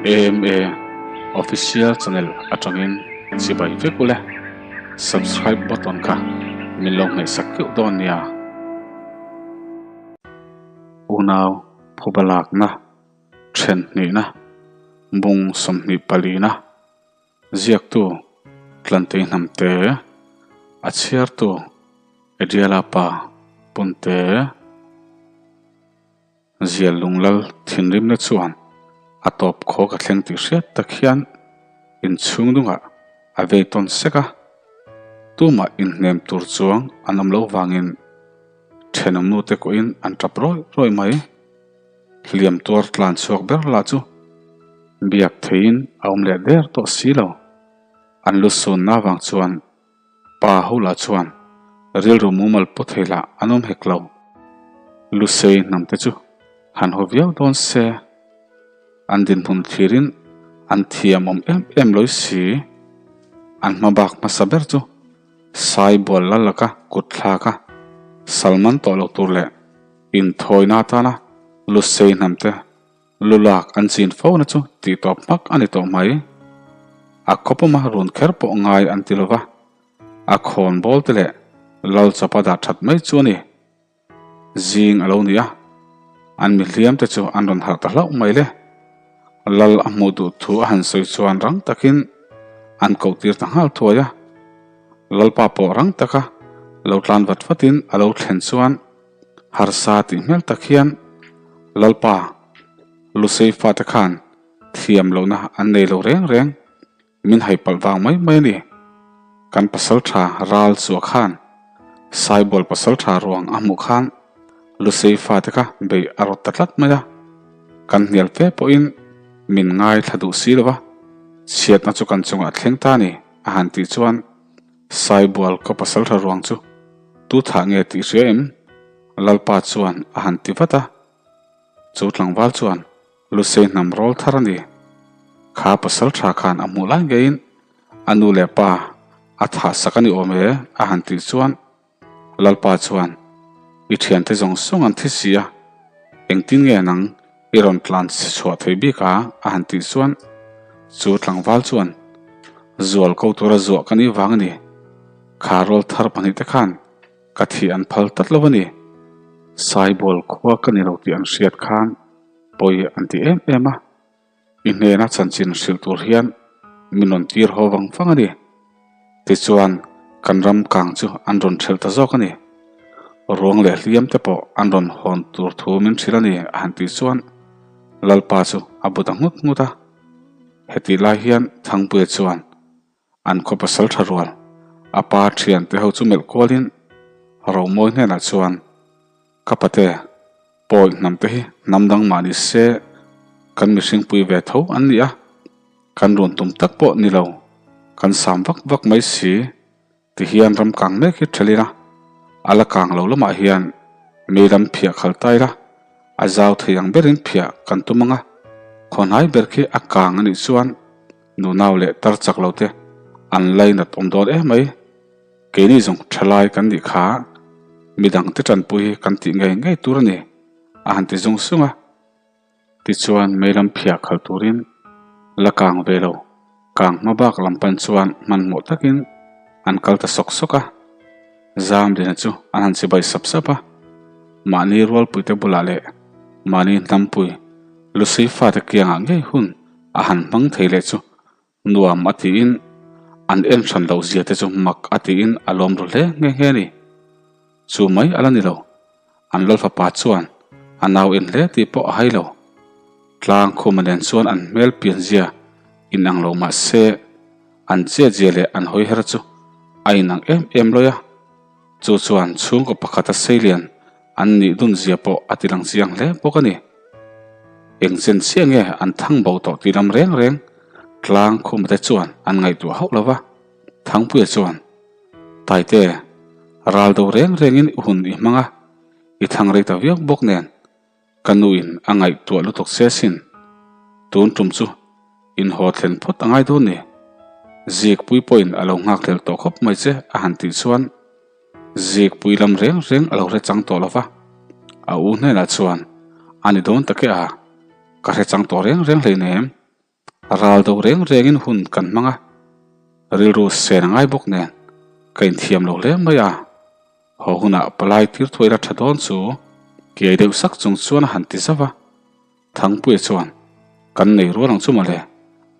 AMA Official Channel atangin chibai vek ule. Subscribe button kha min lo hnaihsak keuh dawn nia. Unau phuba lakna, then hnihna, bung 24na, ziaktu Tlantei Hnamte, a chhiartu Ediala pa Punte. Zial lunglal thinrimna chuan a tawp khawk a thleng tih hriat tak hian inchhung dungah a vei tawn sek a, tumah inhnem tur chuang an awm loh vangin thenawm nute pawhin an tap rawih rawih mai. Hliam tuar tlan chhuak ber lah chu biak theihin a awm leh der tawh si lo. An lu sunna avang chuan Pa ho lah chuan rilru mumal pu thei lah an awm hek lo. Lusei hnam te chu han haw viau dawn se, an dinhmun thlirin an thiam awm em em lawih si. An hma bak hmasa ber chu Sai bual la laka kut thlak a, Salman tawh loh tur leh inthawina atana Lusei hnam te Lu lak an chin fo na chu tih tawp hmak a ni tawh mai. A khawpawma run kher pawh ngai an ti lova, a khawn bawl te leh lal chawpa dah that mai chu a ni. Zing a lo ni a, an mi hliam te chu an rawn harh ta hlauh mai le. Lal a hmuh duh thu a han sawi chuan rang takin an koh tir ta nghal thuai a. Lalpa pawh rang taka lo tlan vat vatin a lo thlen chuan Harsa tih hmel tak hian Lalpa Lusei fate khan thiam lohna an nei lo reng reng, min hai palh vang mai mai a ni. Kan pasaltha ral chua khan Saibual pasaltha ruang a hmuh khan Lusei fate kha bei a rawt ta tlat mai a, kan hnial fe pawhin min ngaithla duh si lo va, chhiatna chu kan chungah a thleng ta a ni a han tih chuan Saibual ka pasaltha ruang chu tu thah nge tih hria em? Lalpa chuan a han ti vat a. Chu tlangval chuan Lusei hnam rawl thar a ni. Kha pasaltha khan a hmuh lai ngeiin a nu leh pa a thah sak a ni awm e a han tih chuan Lalpa chuan I thiante zawng zawng an thi si a, engtin nge nang I rawn tlan chhe chhuah thei bik a a han tih chuan chu tlangval chuan zual ko tura zuah ka nih vang a ni. Kha rawl thar pahnihte khan ka thih an phal tlat lo a ni. Saibual khua ka ni lo tih an hriat khan pawi an ti em em a. I hnena chanchin hrilh tur hian min rawn tir haw vang vang a ni. Tichuan, kan ram kang chu an rawn ṭhelh ta zawk a ni. Ruang leh hliam te pawh an rawn hawn tur thu min hrilh a ni a han tih chuan Lalpa chu a bu ta nghut nghut a. Hetih lai hian Thangpuia chuan an khaw pasal tha rual a pa thian te ho chu melh kualin Romawi hnenah chuan Ka pate, pawi hnam te hi hnam dang mah ni se kan mihring pui ve tho an ni a, kan run tum tak pawh ni lo, kan sam vak vak mai si ti hian ram kang mek hi thelin a, a la kang lo lamah hian mei lam phiah khal ta ila, a zau thei ang berin phiah kan tum ang a, khawnhai ber khi a kang a nih chuan nunau leh tar chak lo te an lainat awm dawn em mai. Keini zawng thalai kan nih kha midang te tanpui hi kan tih ngei ngei tur a ni, a han ti zung sung a. Tichuan mei lam phiah khal turin la kang ve lo, kang hma bak lam pan chuan hmanhmawh takin an kal ta sawk sawk a. Zamdina chu an han chibai sap sap a, mahni rualpuite bulah leh mahni hnampui Lusei fate kiangah ngei hun a han hmang thei leh chu Nuam a tiin an en hran loh zia te chu mak a tiin a lawm ru hle nghe nghe a ni. Chu mai a la ni lo, an Lalfapa chuan a nau en hle tih pawh a hai lo. Tlang khuma nen chuan an hmel pian zia inang lo mah se an chet zia leh an hawi her chu a inang em em lawi a. Chu chuan chhungkaw pakhata seilian an nih dun zia pawh a ti lang chiang hle bawk a ni. Eng chen chiah nge an thang bo tawh tih lam reng reng tlang khuma te chuan an ngaihtuah hauh lo va. Thangpuia chuan, Taite, ral do reng rengin i hun i hmang a, i thang rei ta viau bawk nen, ka nuin a ngaihtuah lutuk che sin. Tun tum chu inhaw thlen phawt a ngai dawn ni. Zikpui pawhin a lo nghak hlel tawh khawp mai che a han tih chuan, Zikpui lam reng reng a lo hre chang tawh lo va, a u hnenah chuan, A ni dawn tak e a, ka hre chang tawh reng reng hleinem. Ral do reng rengin hun kan hmang a, rilru sen a ngai bawk nen ka inthiam lo hle mai a. Haw hunah palai tir thuai la tha dawn chu kiai deuh sak chung chuan a han ti zauh a. Thangpuia chuan, Kan nei rual ang chu mawle,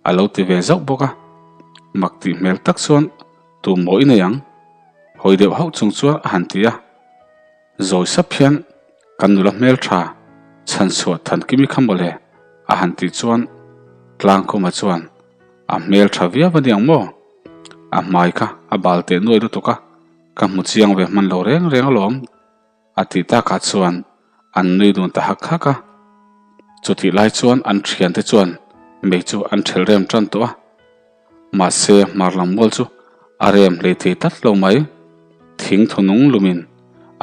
a lo ti ve zauh bawk a. Mak tih hmel tak chuan, Tu maw i nei ang? Hawi deuh hauh chung chuan a han ti a. Zawi sap hian, Kan nula hmel tha, chhanchhuah Thankimi kha mawle, a han tih chuan Tlangkhuma chuan, A hmel tha viau a niang maw? A hmai kha a bal teh nuai lutuk a, ka hmu chiang ve hman lo reng reng alawm. A tih takah chuan an nui dun ta hak hak a. Chutih lai chuan an thiante chuan mei chu an thelh rem tan tawh a. Mahse hmar lam mual chu a rem hlei thei tlat lo mai. Thing thunung lumin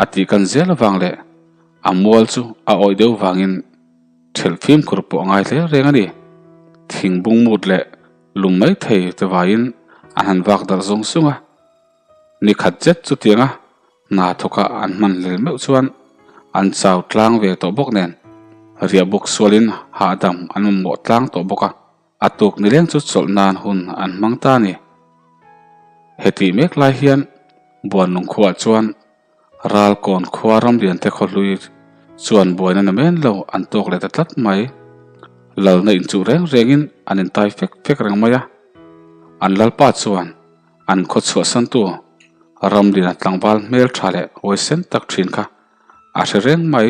a tih kan zel avang leh a mual chu a awih deuh vangin thelh fimkhur pawh a ngai hle reng a ni. Thing bung mut leh lum mai thei te vaiin an han vak darh zung zung a. Ni khat zet chutianga hna thawka an hman hlel meuh chuan an chau tlang ve tawh bawk nen riah buk sualin hahdam an mamawh tlang tawh bawk a, a tuk nileng chu chawlh nan hun an hmang ta a ni. Hetih mek lai hian Buanlung khuaah chuan Ralkawn khua ramliante khawhlui chuan buaina na men lo an tawk leh ta tlat mai. Lalna inchuh reng rengin an intai fek fek reng mai a, an lalpa chuan An khaw chhuahsantu Ramliana tlangval hmel tha leh huaisen tak thin kha a hre reng mai,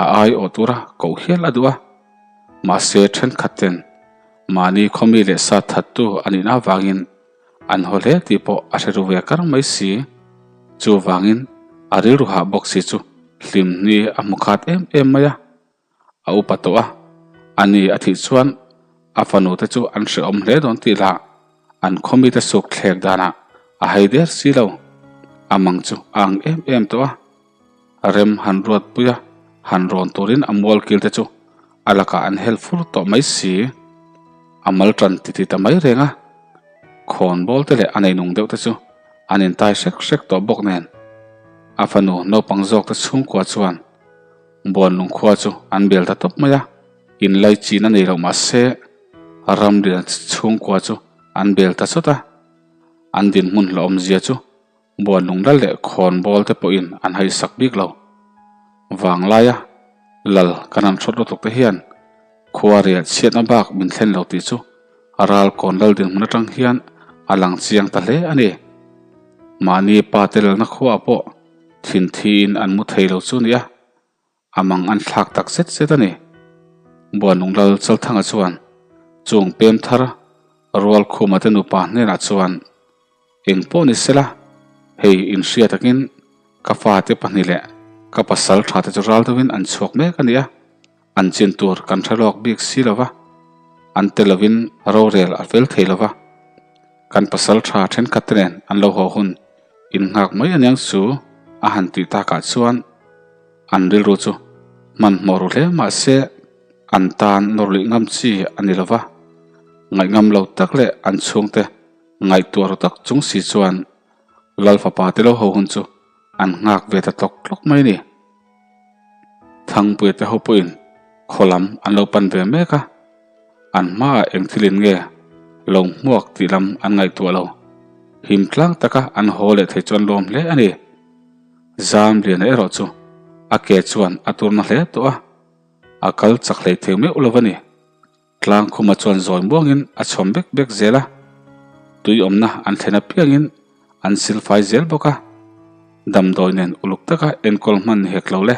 a ai awh tura koh hial a duh a. Mahse thenkhat ten mahni khawmi leh sa thattu a nihna avangin an haw hle tih pawh a hre ru ve kar mai si. Chuvangin a rilru hah bawk si chu hlimni a hmu khat em em mai a. A upa tawh a, ani a thih chuan a fanu te chu an hrehawm hle dawn tih lah an khawmi te suk thlek danah a hai der si lo. A mang chu a ang em em tawh a, rem han ruat pui a, han rawn turin a mual kil te chu a lakah an hel fur tawh mai si. A mal tan ti ti ta mai reng a, khawn bawl te leh a neinung deuh te chu an intai hrek hrek tawh bawk nen a fanu naupang zawk te chhungkua chuan Buanlung khua chu an bel ta tawp mai a, inlai chin a nei loh mah se ramrian chhungkua chu an bel ta chawt a. An dinhmun hlauhawmzia chu Buanlung lal leh khawnbawl te pawhin an haisak bik lo. Vanglaia lal kan han hrawt lutuk te hian khua riah chhiatna bak min thlen lo tih chu ralkawn lal dinhmun atang hian a lang chiang ta hle a ni. Mahni pa te lalna khuaah pawh Thinthi in an mu thei lo chu nia, a mang an thlak tak zet zet a ni. Buanlung Lal Chalthanga chuan chung pem thar Rualkhuma te nupa hnenah chuan, Eng pawh ni sela, hei inhria takin ka fate pahnih leh ka pasal tha te chu ral deuhin an chhuak mek a nia, an chin tur kan hre lawk bik si lo va, an tel lovin rorel a fel thei lo va. Kan pasal tha thenkhat te nen an lo haw hun innghak mai aniang chu a han tih takah chuan an rilru chu hmanhmawh ru hle mah se an tan nawr luih ngam chi a ni lo va, ngaihngam lo tak leh an chhungte ngaihtuah ru tak chung si chuan Lal fapa te lo haw hun chu an nghak ve ta tlawk tlawk mai a ni. Thangpuia te ho pawhin khaw lam an lo pan ve mek a, an hmaah eng thilin nge lo hmuak tih lam an ngaihtuah lo. Him tlang taka an haw leh thei chu an lawm hle a ni. Zamliana erawh chu a ke chuan a turna hle tawh a, a kal chak hlei thei meuh lo a ni. Tlangkhuma chuan zawi muangin a chhawm bek bek zel a, tui awmna an thlen apiangin an silfai zel bawk a, damdawi nen uluk taka enkawl hman ni hek lo le.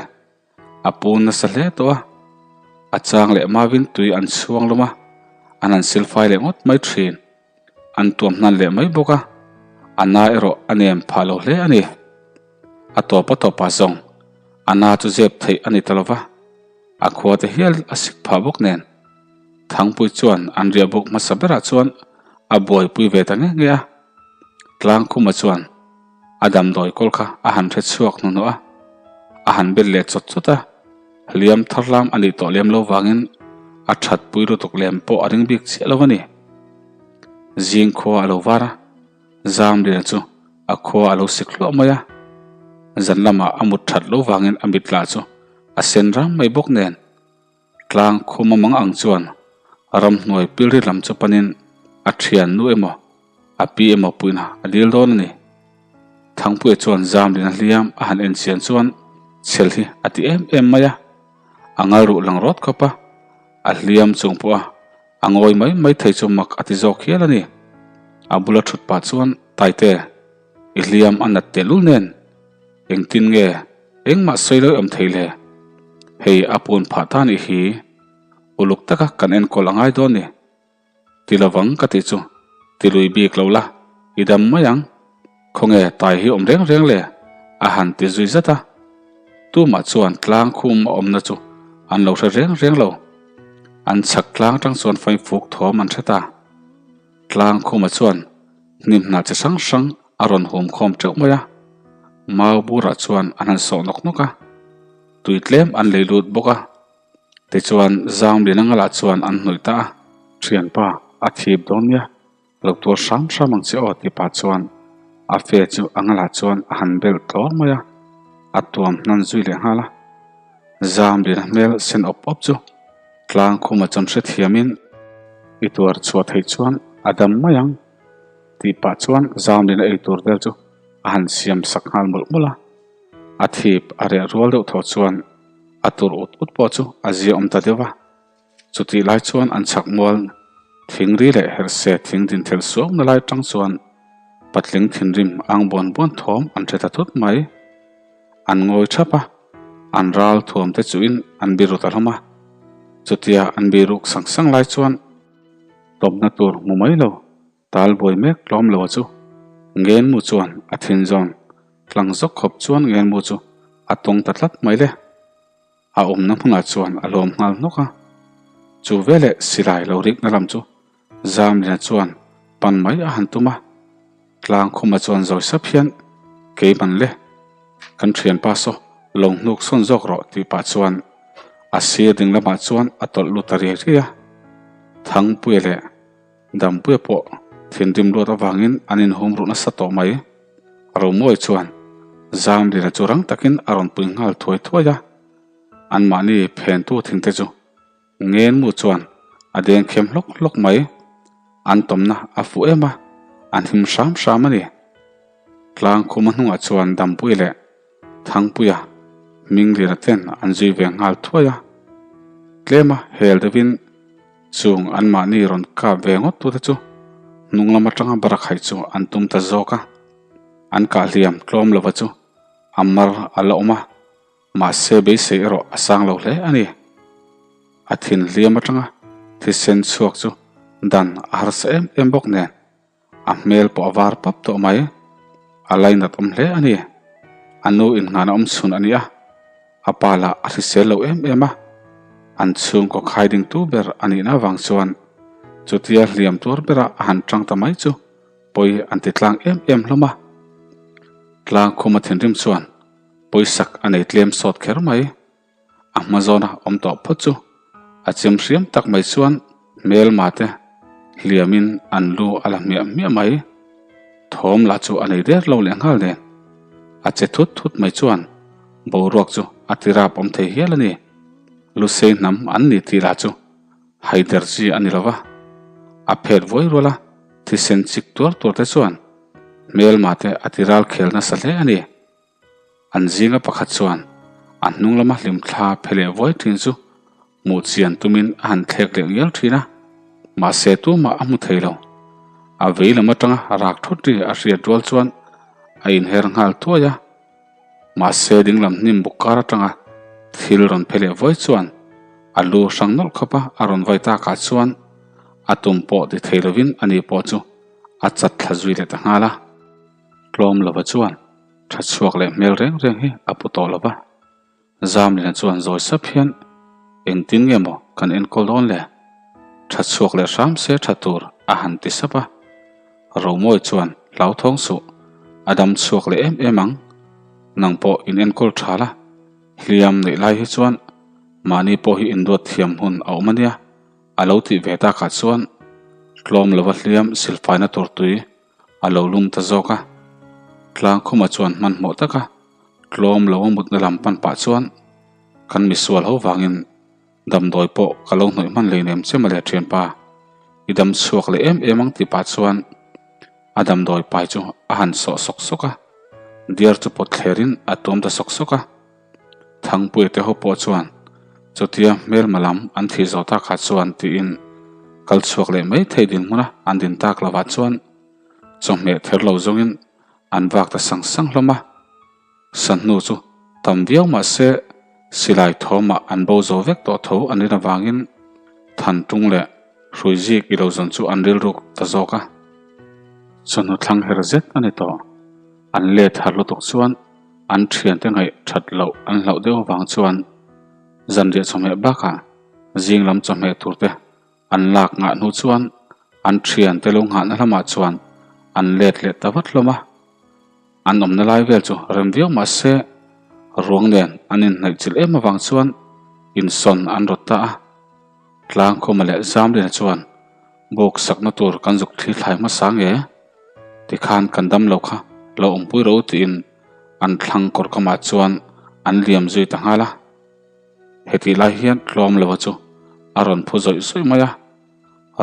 A pun nasa hle tawh a, a chang leh mavin tui an chhuang lawm a, an han silfai leh ngawt mai thin. An tuam hnan leh mai bawk a, a na erawh a nem phah lo hle a ni. A tawp a tawpah zawng a na chu zep theih a ni ta lo va. A khua te hial a sik phah bawk nen. Thangpui chuan an riah buk hmasa berah chuan a buaipui ve ta nge nge a. Tlangkhuma chuan a damdawi kawl kha a han hre chhuak hnuhnawh a, a han bet leh chawt chawt a. Hliam thar lam a nih tawh lem lo vangin a that pui lutuk lem pawh a ring bik chiah lo a ni. Zing khua a lo var a. Zamliana chu a khua a lo sik hluah mai a, zan lamah a mut that lo vangin a mit lah chu a sen ram mai bawk nen tlang khum a mang ang chuan Ramhnuai pilri lam chu panin a thian nu emaw a pi emaw puina a dil dawn a ni. Thangpuia chuan Zamlina hliam a han en chian chuan chhel hi a ti em em mai a, a ngal ruh lang rawt khawp a, a hliam chung pawh a a ngawi mai mai thei chu mak a ti zawk hial a ni. A bula thut pah chuan Taite, i hliam a nat tehlul nen engtin nge engmah sawi lo awm thei le? Hei a pun phah ta nih hi. Uluk taka kan enkawl a ngai dawn ni. Ti lovang ka tih chu ti lui bik lo la, i dam mai ang. Khawnge tai hi awm reng reng le? A han ti zui zat a. Tumah chuan tlang khum a awmna chu an lo hre reng reng lo. An chhak tlang atang chuan faifuk thawm an hre ta. Tlang khuma chuan hnim hnah chi hrang hrang a rawn hum khawm teuh mai a. Mau burah chuan an han sawh nawk nawk a. Tui tlem an lei lut bawk a. Tichuan Zangliana ngalah chuan an hnawih ta a. Thianpa, a thip dawn nia, lo tuar hram hram ang che aw ti pah chuan a fe chu a ngalah chuan a han bel tlawr mai a, a tuam hnan zui leh nghal a. Zangliana hmel sen awp awp chu tlang khuma chuan hrethiamin i tuar chhuah theih chuan a dam mai ang tih pah chuan Zangliana ei tur vel chu a han siam sak nghal mawlh mawlh a. A thip a reh rual deuh thaw chuan a tur ut ut pawh chu a ziaawm ta deuh a. Chutih lai chuan an chhak mual thing ri leh herhse thing din thel suauna lai atang chuan patling thinrim ang buan buan thawm an hre ta thut mai. An ngawi thap a, an ral thuam te chuhin an biru ta hlawm a. Chutia an biruk sang sang lai chuan tawpna tur hmu mai lo. Tal buai mek tlawm lo chu Ngenmu chuan a thin zawn tlang zawk khawp chuan Ngenmu chu a tawng ta tlat mai le. A awmna hmunah chuan a lawm nghal hnawk a. Chu veleh silai lo rikna lam chu Zamlina chuan pan mai a han tum a. Tlang khuma chuan zawi sap hian Keiman le, kan thianpa saw lo hnuk sawn zawk rawh tih pah chuan a sir ding lamah chuan a tawlh lut ta riai riai a. Thangpuia leh Dampuia pawh thinrim luat avangin an inhum ruh nasa tawh mai. Romawi chuan Zamlina chu rang takin a rawn pui nghal thuai thuai a, anmahni phentu thingte chu Ngenmu chuan a deng khem hlawk hlawk mai. An tawmna a fuh em a, an him hram hram a ni. Tlangkhuma hnungah chuan Dampuia leh Thangpuia Hminglina ten an zui ve nghal thuai a, tlema hel deuhin Chung anmahni rawn kap ve ngawt tute chu hnung lam atanga barakhaih chu an tum ta zawk a, an kah hliam tlawm lova chu a mar a la awm a, mahse beisei erawh a sang lo hle a ni. A thin hliam atanga thisen chhuak chu dan a harsa em em bawk nen. A hmel pawh a var pap tawh mai. A lainat awm hle a ni. A nu innghan a awm chhun a ni a, a pa lah a hrisel lo em em a. An chhungkaw khai dingtu ber a nihna avang chuan chutia hliam tuar bera a han tang ta mai chu pawi an ti tlang em em hlawm a. Tlangkhuma thinrim chuan pawisak a nei tlem sawt kher mai. A hma zawna awm tawh phawt chu a chem hriam tak mai chuan hmelma te hliamin an lu a la hmiah hmiah mai. Thawm lah chu a nei der lo leh nghal nen a che thut thut mai chuan boruak chu a ti rap awm thei hial a ni. Lusei hnam an ni tih lah chu haider chi a ni lo va, a phet vuai rual a, thisen chik tuar tuar te chuan hmelma te a ti ral khel nasa hle a ni. An zinga pakhat chuan a hnung lama hlimthla phe leh vuai thin chu hmuh chian tumin a han thlek leh ngial thin a, mahse tumah a hmu thei lo. A vei lam atanga rak thut ri a hriat rual chuan a inher nghal thuai a, mahse dinglam hnim buk kar atanga thil rawn phe leh vuai chuan a lu hrang nawlh khawp a, a rawn vai takah chuan a tum pawh ti thei lovin ani pawh chu a chat thla zui leh ta nghal a. Tlawm lova chuan tha chhuak leh hmel reng reng hi a pu tawh lo va. Zamlina chuan zawi sap hian, Engtin nge maw kan enkawl dawn le? Tha chhuak leh hram se tha tur a han ti sap a. Romawi chuan hlauthawng suh, a dam chhuak leh em em ang. Nang pawh in enkawl tha la, hliam neih lai hi chuan mahni pawh hi induat thiam hun a awm a nia a lo tih ve takah chuan tlawm lova hliam silfaina tur tui a lo lum ta zawk a. Tlangkhuma chuan hmanhmawh taka tlawm lo a mutna lam pan pah chuan kan misual ho vangin. Damdawi pawh ka lo hnawih hman hleinem che mawle thianpa. I dam chhuak leh em em ang tih pah chuan a damdawi pai chu a han sawh sawk sawk a, diar chu pawt thlerin a tuam ta sawk sawk a. Thangpuia te ho pawh chuan chutia hmelma lam an thih zawh takah chuan tiin kal chhuak leh mai thei dinhmuna an din tak lovah chuan chawhmeh ther lo zawngin an vak ta sang sang hlawm a. Sanhnu chu tam viau mah se silai thawmah an bo zo vek tawh tho an rin avangin Thantung leh Hruizik i lo zawn chu an rilruk ta zawk a. Chawhnu thlang her zet a ni tawh. An let har lutuk chuan an thiante ngaih that loh an hlauh deuh avang chuan zanriah chawhmeh bakah zing lam chawhmeh tur te an lak ngah hnu chuan an thiante lo nghahna lamah chuan an let leh ta vat hlawm a. An awmna lai vel chu rem viau mah se ruang nen an inhnaih chilh em avang chuan insawn an rawt ta a. Tlangkhawma leh Zamliana chuan buk sakna tur kan zuk thli thlai hmasa nge? Tikhan kan dam lo kha lo awmpui ro tiin an thlang kawr kamah chuan an liam zui ta nghal a. Hetih lai hian tlawm lova chu a rawn phu zawih zawih mai a,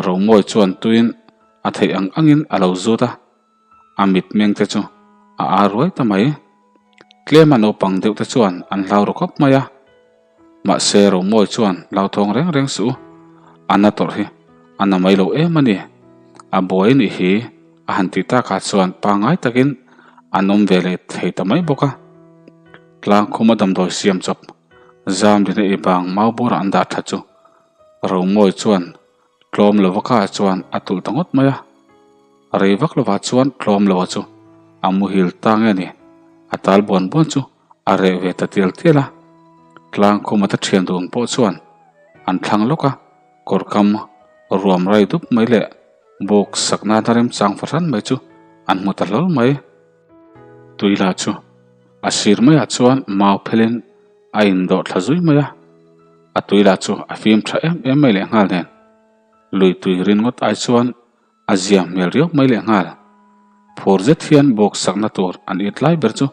Romawi chuan tuiin a theih ang angin a lo zut a. A mitmeng te chu a ar ruai ta mai. Tlema naupang deuh te chuan an hlau ru khawp mai a. Mahse Romawi chuan hlauthawng reng reng suh u. A na tawrh hi a na mai lo em a ni. A buai nih hi a han tih takah chuan pangngai takin an awm ve leh thei ta mai bawk a. Tlangkhuma damdawi siam chawp zam dina i bang mau bawrah an dah that chu Romawi chuan Tlawm lova kha chuan a tulh ta ngawt mai a, rei vak lovah chuan tlawm lova chu a muhil ta nge ni, a tal buan buan chu a reh ve ta tial tial a. Tlangkhuma ta thian dun pawh chuan an thlang lawk a, kawrkam ruam rai dup mai leh buk sak nana remchang fahran mai chu an hmu ta hlawl mai. Tui lah chu a sir maiah chuan mau phelin a indawh thla zui mai a, a tui lah chu a fim tha em em mai leh nghal nen. Lui tui rin ngawt ai chuan a zia hmel riau mai leh nghal. Phur zet hian bawk sakna tur an it lai ber chu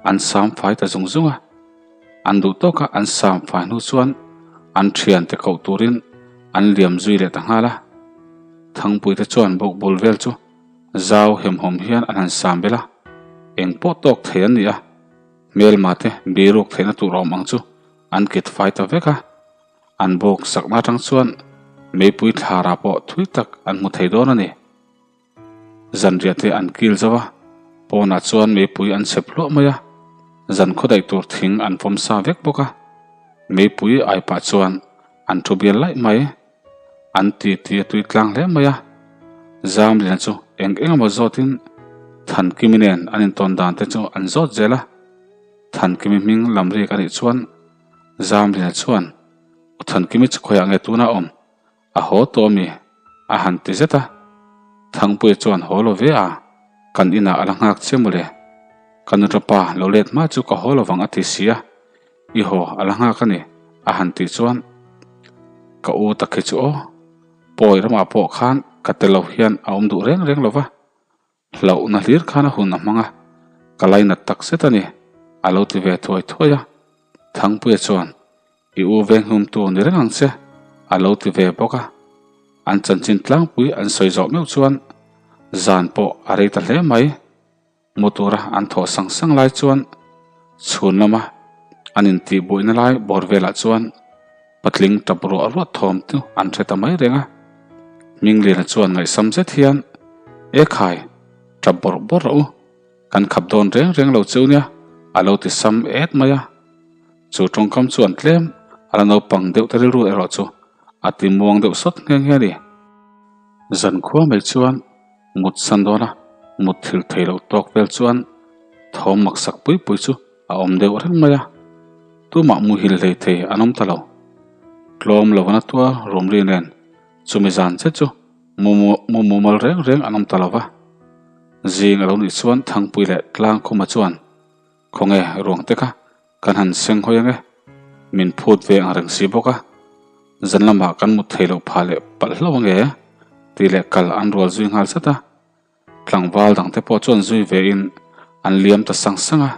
an sam fai ta zung zung a. An duh tawka an sam fai hnu chuan an thiante koh turin an liam zui leh ta nghal a. Thangpuite chuan bawk bul vel chu zau hemhawm hian an han sam belh a, eng pawh tawk thei an ni a. Hmelma te biruk theihna tur a awm ang chu an kit fai ta vek a, an bawk sakna atang chuan meipui thlara pawh thui tak an hmu thei dawn a ni. Zanriah te an kil zo a, pawnah chuan meipui an chep hluah mai a, zan khawdaih tur thing an fawm sa vek bawk a, meipui ai pah chuan an thu bial laih mai. An ti ti a tui tlang hle mai a, Zamliana chu eng eng emaw zawtin Thankimi nen an intawn dan te chu an zawt zel a, Thankimi hming lam rik a nih chuan Zamliana chuan U Thankimi chu khawiah nge tuna awm? A haw tawh ami? a han ti zet a, Thangpuia chuan haw lo ve a, kan inah a la nghak che mawle, ka nuṭapa lo let hma chu ka haw lovang a ti si a, I haw a la nghak a ni, a han tih chuan ka u tak hi chu aw, pawi ramah pawh khan ka tel lo hian a awm duh reng reng lo va, hlauhna hlir khan a hun a hmang a, ka lainat tak zet a ni, a lo ti ve thuai thuai a. Thangpuia chuan, I u venghlumtu ni reng ang che, a lo ti ve bawk a. An chanchin tlangpui an sawi zawh meuh chuan zan pawh a rei ta hle mai. Mu tura an thawh sang sang lai chuan chhun lama an intihbuaina lai bawr velah chuan patling tap ruah ruah thawm chu an hre ta mai reng a. Hmingliana chuan ngaihsam zet hian, E khai, tap bawrh bawrh rawh u, kan khap dawn reng reng lo cheu nia, a lo ti sam et mai a. Chu tawngkam chuan tlem a la naupang deuh ta rilru erawh chu a ti muang deuh sawt nghe nghe a ni. Zankhua mai chuan Mut san dawn a, mut thil thei loh tawk vel chuan thawm maksak pui pui chu a awm deuh reng mai a, tumah muhil hlei thei an awm ta lo. Tlawm lo an a tuar rumri nen chumi zan che chu mu mu mumal reng reng an awm ta lo va. Zing a lo nih chuan Thangpui leh Tlangkhuma chuan, Khawnge ruang te kha Kan han seng hawi ang e, min phut ve ang reng si bawk a, zan lamah kan mut thei loh phah leh palh hlauh ang e, tih leh kal an rual zui nghal zat a. Tlangval dangte pawh chuan zui ve in an liam ta sang sang a,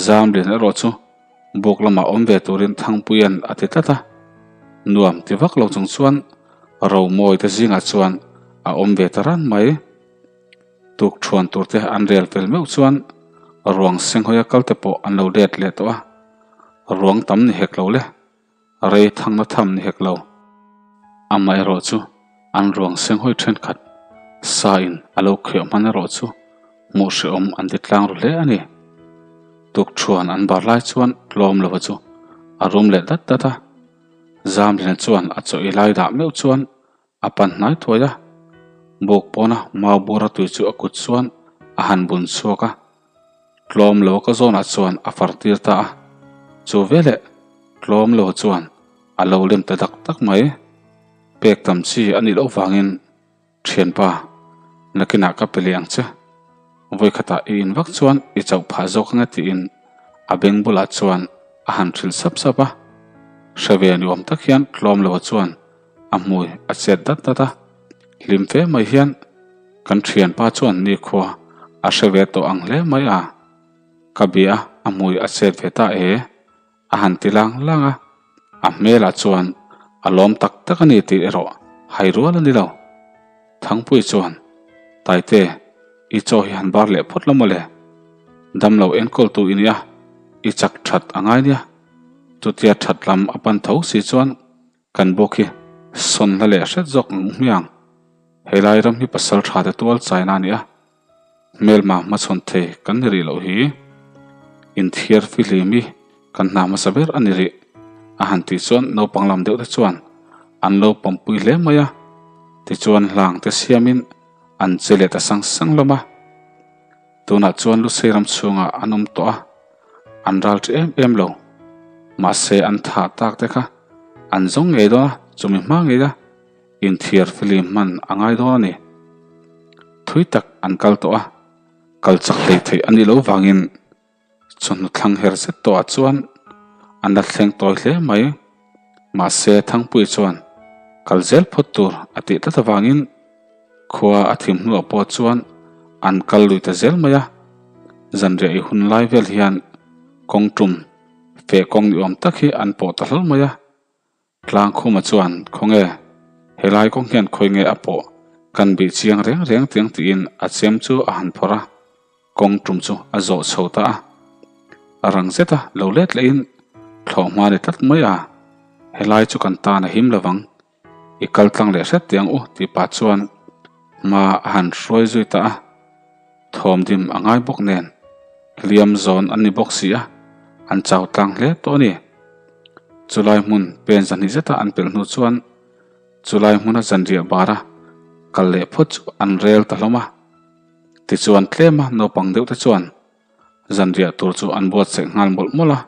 Zamlian erawh chu buk lamah awm ve turin Thangpuia'n a ti tlat a. Nuam ti vak lo chung chuan Romawi te zingah chuan a awm ve ta ran mai. Tuk thuan tur te an rel fel meuh chuan ruang senghawia kal te pawh an lo let leh tawh a. Ruang tam ni hek lo le, rei thangna tham ni hek lo. Amaherawh chu an ruang senghawi thenkhat sa in a lo kheuh hman erawh chu hmuh hrehawm an ti tlang ru hle a ni. Tuk thuan an bar lai chuan tlawm lova chu a rum leh dat dat a. Zamlina chuan a chaw ei lai dah meuh chuan a pan hnai thuai a, buk pawna mau bura tui chu a kut chuan a han bun chhuak a, tlawm lo ka zawnah chuan a far tir ta a, chu veleh tlawm lo chuan a lo lem ta dak dak mai. Pek tam chi a nih loh vangin Thianpa, nakinah ka pe leh ang che. Vawikhatah i in vak chuan i chauh phah zawk ange tiin a beng bulah chuan a han hrilh sap sap a. Hre ve ni awm tak hian tlawm lo chuan a hmui a chet dat dat a. Hlim fe mai hian kan thianpa chuan nikhua a hre ve tawh ang hle mai a. Ka bia a hmui a chet ve ta e. A han ti lang lang a, a hmelah chuan a lawm tak tak a ni tih erawh hai rual a ni lo. Thangpui chuan, Taite, i chaw hi han bar leh phawt la mawle. Damlo enkawltu i nia, i chak that a ngai nia. Chutia that lam a pan tho si chuan kan bawk hi sawn hla leh hret zawk ang hmiang. Helai ram hi pasal tha te tual chaina a ni a. Hmelma hmachhawn thei kan ni rih loh hi inthiar fihlim hi kan hna hmasa ber a ni rih a han tih chuan naupang lam deuh te chuan an lo pawmpui hle mai a, tichuan hlang te siamin an che leh ta sang sang hlawm a. Tunah chuan Lusei ram chhungah an awm tawh a, an ral ṭi em em lo. Mahse an thah tak te kha an zawng ngei dawn a, chumi hma ngei a. Inthiar fihlim hman a ngai dawn a ni. Thui tak an kal tawh a, kal chak hlei theih a nih loh vangin chawhnu thlang her zet tawhah chuan an la thleng tawi hle mai. Mahse Thangpui chuan kal zel phawt tur a tih tlat avangin khua a thim hnuah pawh chuan an kal lui ta zel mai a. Zanriah i hun lai vel hian kawng tum feh kawng ni awm tak hi an pawh ta hlauh mai a. Tlangkhuma chuan, Khawnge, helai kawng hian khawi nge a pawh kan bih chiang reng reng tiang tiin a chem chu a han phawrh a, kawng tum chu a zawh chho ta a. A rang zet a, lo let lehin thlawh hma ni tlat mai a, helai chu kan tan a him lovang, i kal tlang leh hret tiang u tih pah chuan hma a han hruai zui ta a. Thawmdim a ngai bawk nen, hliam zawn an ni bawk si a, an chau tlang hle tawh a ni. Chulai hmun pen zahnih zeta an pelh hnu chuan chulai hmuna zanriah bara kal leh phawt chu an rel ta hlawm a. Tichuan tlema naupang deuh te chuan Zanriah tur chu an buatsaih nghal mawlh mawlh a,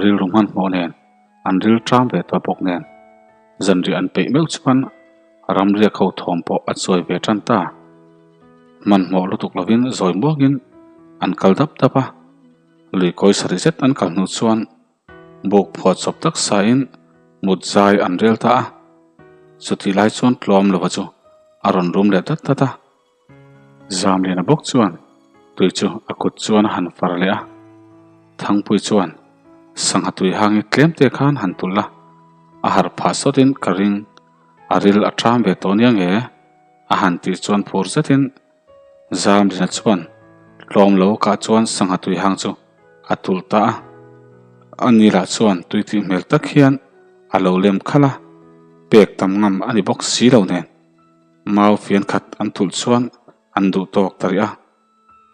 rilru hmanhmawh nen an ril ṭam ve ta bawk nen zanriah an peih meuh chuan ramriak ho thawm pawh a chuai ve ṭan ta. Hmanhmawh lutuk lovin zawi muangin an kal dap dap a, lui kawi sarih zet an kal hnu chuan buk phuah chawp tak sain mut zai an rel ta a, chutih lai chuan tlawm lova chu a rawn rum leh dat dat a. Zamliana bawk chuan tui chu a kut chuan a han far leh a, Thangpui chuan sangha tui hangi tlem te khan han tulh a, a harh phah sawtin ka ring, a ril a ṭam ve tawh nia nge? a han tih chuan phur zetin Zamliana chuan tlawm lo kah chuan sangha tui hang chu a tulh ta a, ani lah chuan tui tih hmel tak hian a lo lem khalh a, pek tam ngam a ni bawk si lo nen. Mau fian khat an tulh chuan an duh tawk ta rih a.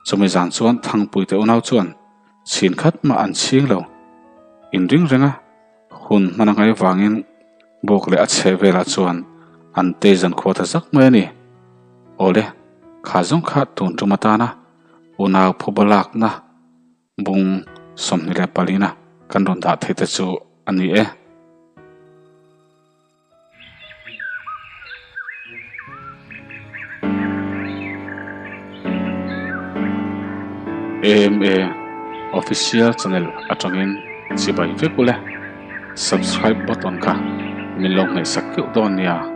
Chumi zan chuan Thangpuite unau chuan chhin khat mah an chhing lo. Inring reng a, hun hman a ngai vangin bawk leh a chheh velah chuan an tei zan khua ta zak mai a ni. Awle, kha zawng kha tun tum atana unau phuba lakna Bung 24 a kan rawn dah theih te chu a ni e. AMA Official Channel atangin chibai vek ule. Subscribe button kha min lo hnaihsak keuh dawn nia.